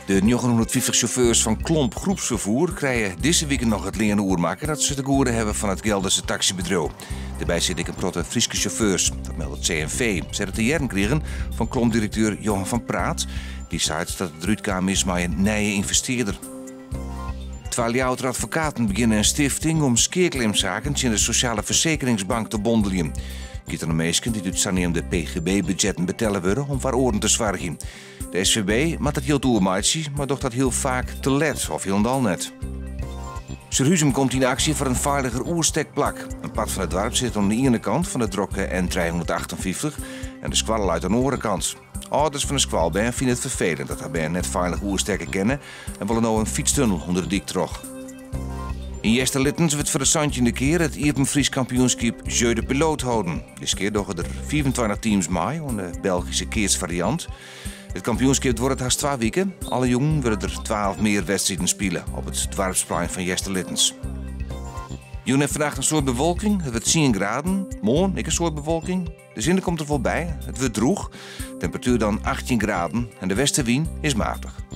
De 950 sjauffeurs fan Klomp Groepsfervoer krije dizze wike noch it lean oermakke dat se te goede hawwe fan it Gelderse taksybedriuw. Dêrby sitte ek in protte Fryske sjauffeurs. Dat meldt it CNV. Se ha it te hearren krigen fan Klomp-direkteur Johan van Praat. Dy seit dat it derút kaam is mei in nije ynvestearder. Twa Ljouwerter advokaten begjinne in stifting om skeaklimsaken tsjin de Sosjale Fersekeringsbank te bondeljen. It giet dan om minsken dy't út saneamde PGB-budzjetten betelle wurde om foar oaren te soargjen. De SVB moat dat jild oermeitsje, mar docht dat hiel faak te let of hielendal net. Surhuzum komt yn aksje foar in feiliger oerstekplak. In part fan it doarp sit oan de iene kant fan de drokke N358 en de skoalle leit oan de oare kant. Alders fan de skoalbern fine it ferfelend dat har bern net feilich oerstekke kinne en wolle no in fytstunnel ûnder de dyk troch. Yn Easterlittens wurdt foar de santjinde kear it Iepen Frysk Kampioenskip Jeu de Pilote holden. Diskear dogge der 25 teams mei oan de Belgyske keatsfariant. It kampioenskip duorret hast twa wiken. Alle jûnen wurde der twa of mear wedstriden spile op it doarpsplein fan Easterlittens. Jûn en fannacht in soad bewolking, it wurdt tsien graden. Moarn ek in soad bewolking. De sinne komt der wol by, it wurdt drûch. Temperatuer dan 18 graden en de westewyn is matich.